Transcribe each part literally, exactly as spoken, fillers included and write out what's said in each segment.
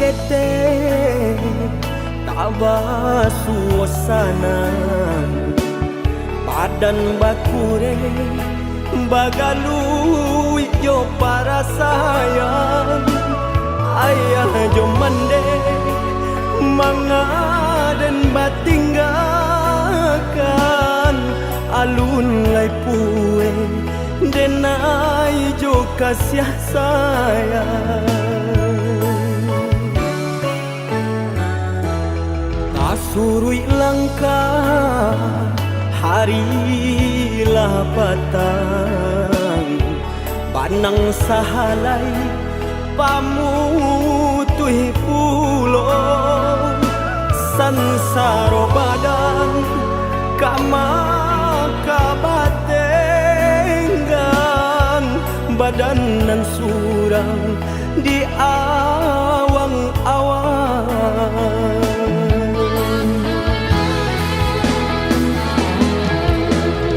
Tete, tak basuo sanang, badan bakureh, bagaluik jo parasaian. Ayah jo mandeh, mangaden batinggakan, alun lai pueh, denai jo kasiah sayang. Tasuruik langkah, hari lah patang, banang sahalai pamutuih pulo, sansaro badan ka makabatenggan, badan nan surang di awang-awang.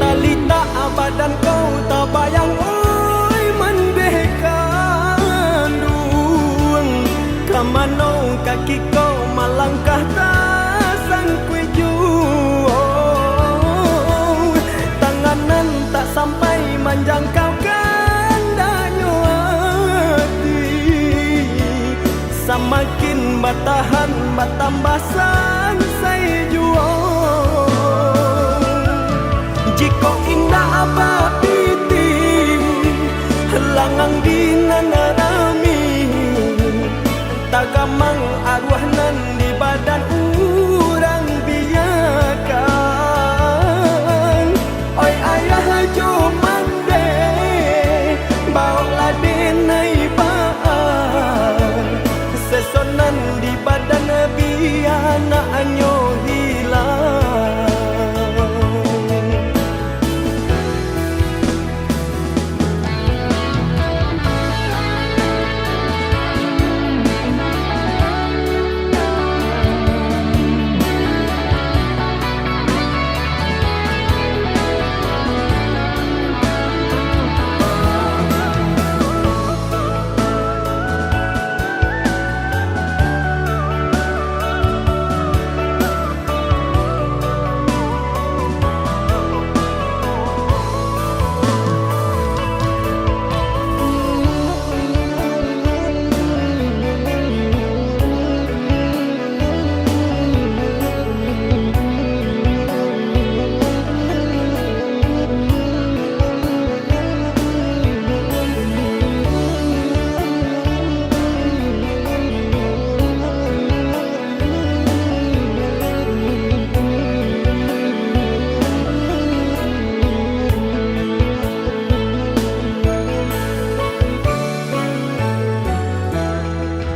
Talitak badan ko tabayang, oi mandeh kanduang, ka mano kaki ko malangkah tasangkuik juo, tangan nan tak sampai manjangkau kandaknyo ati, samakin batahan batambah sansai juo. Jikok indak bapitih, langang di nan rami, tagamang aruah nan di badan urang biakan. Oi ayah jo mandeh, baoklah denai baa, seso nan di badan bianaknyo hilang.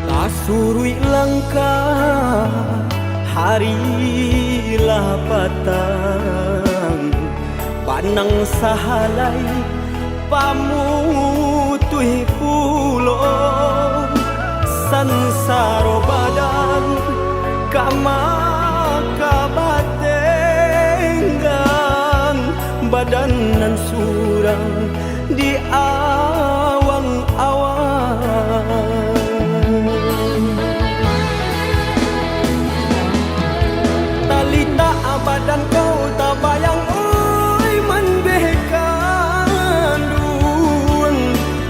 Tasuruik langkah, hari lah patang, banang sahalai pamutuih pulo, sansaro badan ka makabatenggan, badan nan surang di awang-awang. Talitak badan ko tabayang, oi mandeh kanduang,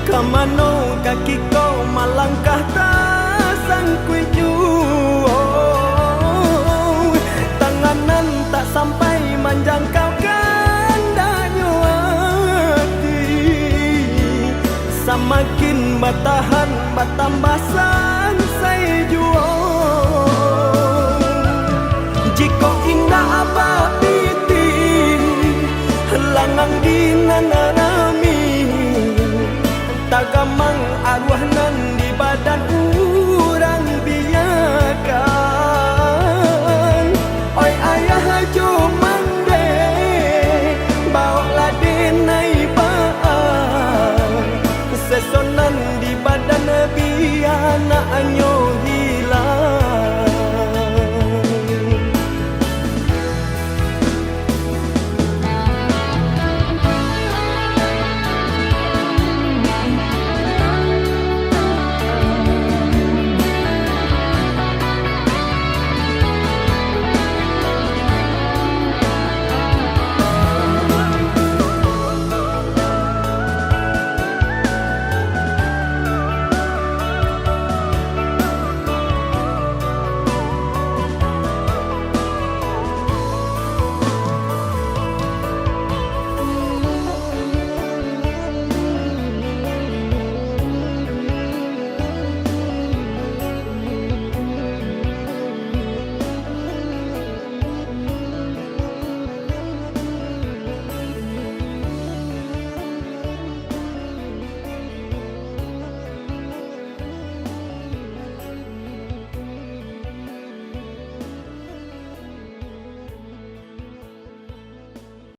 ka mano kaki ko malangkah tasangkuik juo, tangan nan tak sampai manjangkau kandaknyo ati, samakin batahan batambah sansai juo. Jikok indak bapitih, langang di nan rami, tagamang aruah nan di badan urang biakan. Oi ayah jo mandeh, baoklah denai baa, seso